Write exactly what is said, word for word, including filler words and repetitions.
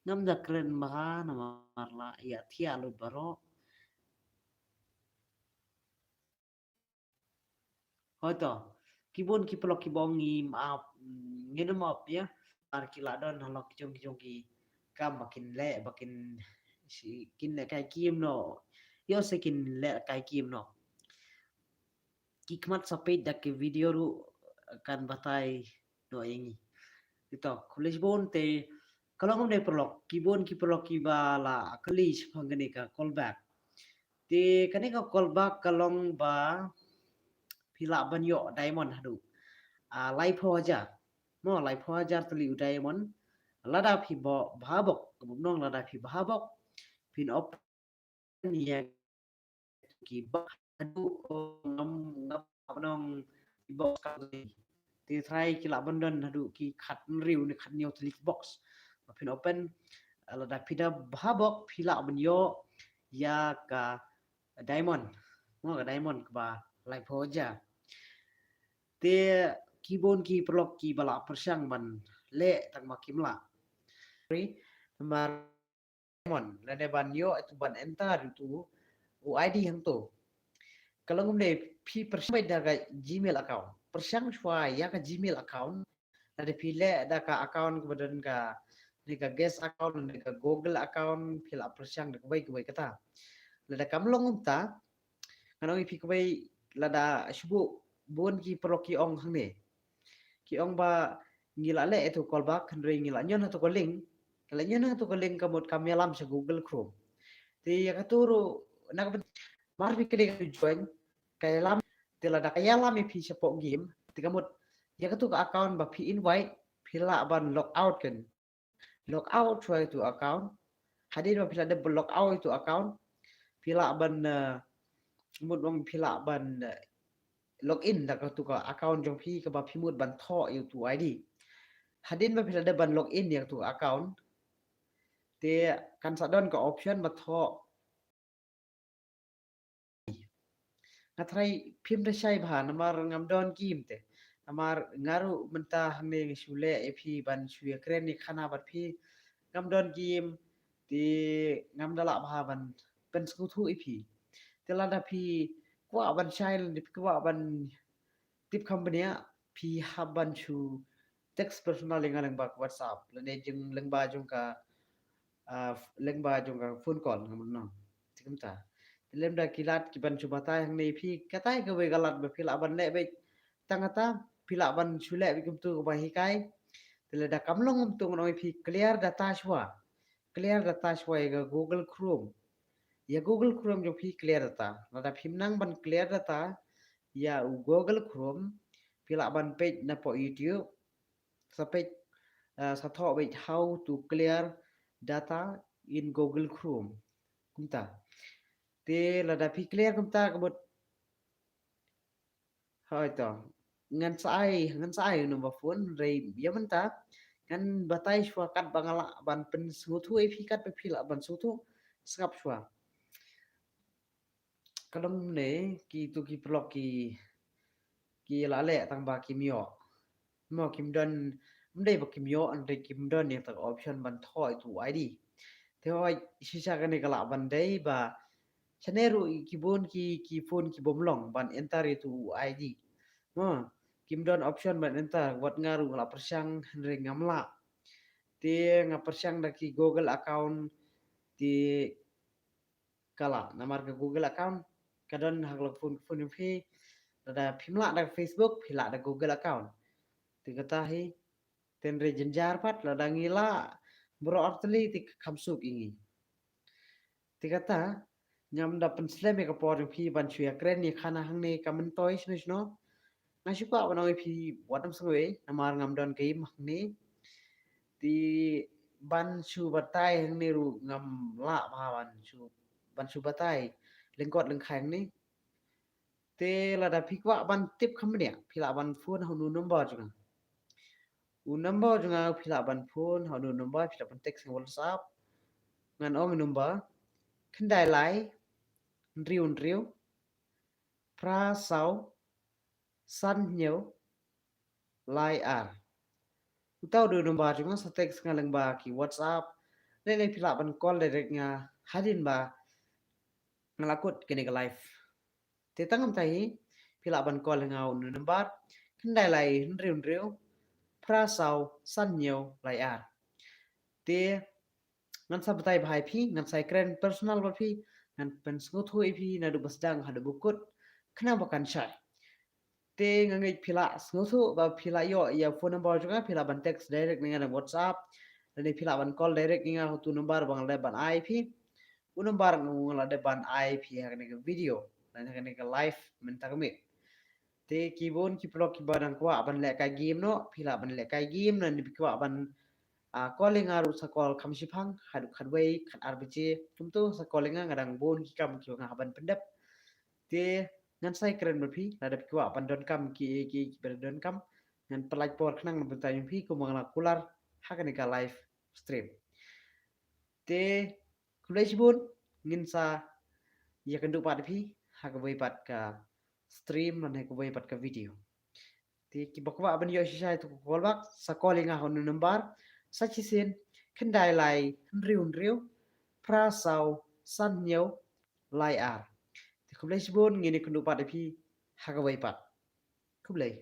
Ngam da kren bha namar la ïa thiah lut baroh. Hoito, ki bun ki paralok ki bong ngim ap, mm, ngin ym ap ïa. Ar ki la don halok ki jong ki jong ki kam ba kin leh, ba kin, shi, kin leh kai kim noh. Ïoh se kin leh kai kim noh. Ki khmat sa peit da ki video ruh kan batai noh ïa ngi. Ito, khublei shibun te ka long kumne paralok, ki bun ki paralok kiba la kylli shaphang kane ka callback. Te kane ka callback ka long ba phi lah ban ïoh diamond haduh, ah, laiphew hajar. Mo, laiphew hajar tylli u diamond. Lada phi bok, bha bok, ka bym nong lada phi bha bok, phin open ïa ki box haduh, ngam, ngam nong ki box ka. Te trai ki lah ban don haduh ki khathynriew ne khathynñiew tylli ki box. Ba phin open, lada phi da bha bok phi lah ban ïoh ïa ka diamond. Mo, ka diamond kaba laiphew hajar. Te ki bun ki paralok kiba la pyrshang ban leh tang ba kim lah. Sorry, namar diamond, lane ban ïoh ïa uto, ban enter ïa uto u I D hangto. Ka long kumne, phi pyrshang beit da ka Gmail account. Pyrshang shuwa ïa ka Gmail account. Lada phi leh da ka account kaba don ka, ne ka Guest account, ne ka Google account, phi lah pyrshang da kawei kawei kata. Lada kam long kumta, ngan ong ïa phi kawei, lada shu bun ki paralok ki ong hangne. Ki ong ba ngi la leh ïa uto u callback, hynrei ngi la ñion ha uto ka link. Ngi la ñion ha uto ka link ka mut kam ïalam sha Google Chrome. Te ïa kato ruh na ka bynta mar phi klik ïa uto u join, ka ïalam, te lada ka ïalam ïa phi shapoh game, te ka mut ïa kato ka account ba phi invite, phi lah ban log out kan. Log out shuwa ïa uto u account. Hadien ba phi la dep log out ïa uto u account, phi lah ban, eh, mut ba phi lah ban, eh, log in da kato ka account jong phi kaba phi mut ban thoh ïa uto u I D. Hadien ba phi la dep ban log in ïa kato ka account, te kan sa don ka option ba thoh. Nga tharai phim da shai bha namar ngam don game te. Namar nga ruh mynta hangne nga shu leh ïa phi ban shu ïakren ïa khana bad phi, ngam don game, te ngam da lah bha ban pynsngewthuh ïa phi. Te lada phi kwah ban shai, lada phi kwah ban tip kham bniah, phi hap ban shu text personal ïa nga lyngba ka WhatsApp lane jong, lyngba jong ka, ah, lyngba jong ka phone call, nga mut nong. Te kumta. Te lymda ki lad ki ban shu batai hangne ïa phi, katai kawei ka lad ba phi lah ban leh beit tang kata, phi lah ban shu leh beit kumto kaba hikai. Te lada kam long kumto ngan ong ïa phi clear data shuwa. Clear data shuwa ïa ka Google Chrome. Ïa Google Chrome jong phi clear data. Lada phim nang ban clear data ïa u Google Chrome, phi lah ban peit napoh YouTube, sa peit, eh, sa thoh beit how to clear data in Google Chrome. Kumta. Te lada phi clear kumta ka mut, hooid to. Ngan sa ai, ngan sa ai u number phone, hynrei ïa mynta ngan batai shuwa katba nga lah ban pynsngewthuh ïa phi, katba phi lah ban sngewthuh, sngap shuwa. Ka long ne, kito ki paralok ki, ki la leh tang ba kim ïoh. Mo, kim don, ym dei ba kim ïoh, hynrei kim don ïa kata ka option ban thoh ïa uto u I D. Te hooid, shisha kane ka lah ban dei ba shane ruh ki bun ki, ki phone ki bym long ban enter ïa uto u I D. Mo, kim don option ban enter, wat nga ruh nga la pyrshang hynrei ngam lah. Te nga pyrshang da ki Google account, te ka lah, namar ka Google account ka don ha ka la phone, phone jong phi. Lada phim lah da ka Facebook, phi lah da Google account. Te kata hi, te hynrei jynjar pat, lada ngi lah baroh artylli te kham suk ïa ngi. Te kata, ngam da pynslem ïa ka por jong phi ban shu ïakren ïa khana hangne ka myntoi shano shano. Nga shu kwah ban ong ïa phi wat ym sngewbha, namar ngam don game hangne. Te ban shu batai hangne ruh ngam lah bha ban shu, ban shu batai lyngkot lyngkhai hangne. Te lada phi kwah ban tip kham bniah, phi lah ban phone ha u number jong nga. U number jong nga, phi lah ban phone ha u number, phi lah ban text ha WhatsApp. Ngan ong u number, khyndai lai, hynriew hynriew, phra saw, san hynñiew, lai ar. Uta u dei u number jong nga, sa text nga lyngba ki WhatsApp, Lei lei phi lah ban call direct nga hadien ba nga la kut kane ka live. Te tang kumta hi phi lah ban call ïa nga ha une u number khyndai lai hynriew hynriew phra saw san hynñiew lai ar. Te ngan sa batai bha ïa phi, ngan sa ïakren personal bad phi, ngan pynsngewthuh ïa phi naduh ba sdang haduh ba kut khnang ba kan shai. Te nga ngeit phi lah sngewthuh ba phi lah ïoh ïa phone number jong nga, phi lah ban text direct ïa nga na WhatsApp, lane phi lah ban call direct ïa nga ha utu u number ba nga la dep ban ai ïa phi. U number nga la dep ban ai ïa phi ha kane ka video lane ha kane ka live mynta ka miet. Te ki bun ki paralok kiba dang kwah ban lehkai game noh, phi lah ban lehkai game, lane phi kwah ban, ah, call ïa nga ruh sa call kham shiphang haduh khatwei khatar baje. Kumto sa call ïa nga, nga dang bun ki kam kiba nga hap ban pyndep. Te ngan sa ïakren bad phi, lada phi kwah ban donkam ki, ki, kiba donkam, ngan pynlait por khnang na bynta jong phi kumba nga la kular ha kane ka live stream. Te khublei shibun, ngin sa ïakynduh pat ïa phi ha kawei pat ka stream lane ha kawei pat ka video. Te kiba kwah ban ïoh shisha ïa utu u call back, sa call ïa nga ha une u number, sa shisien khyndai lai hynriew hynriew phra saw san hynñiew lai ar. Te khublei shibun, ngin ïakynduh pat ïa phi ha kawei pat. Khublei.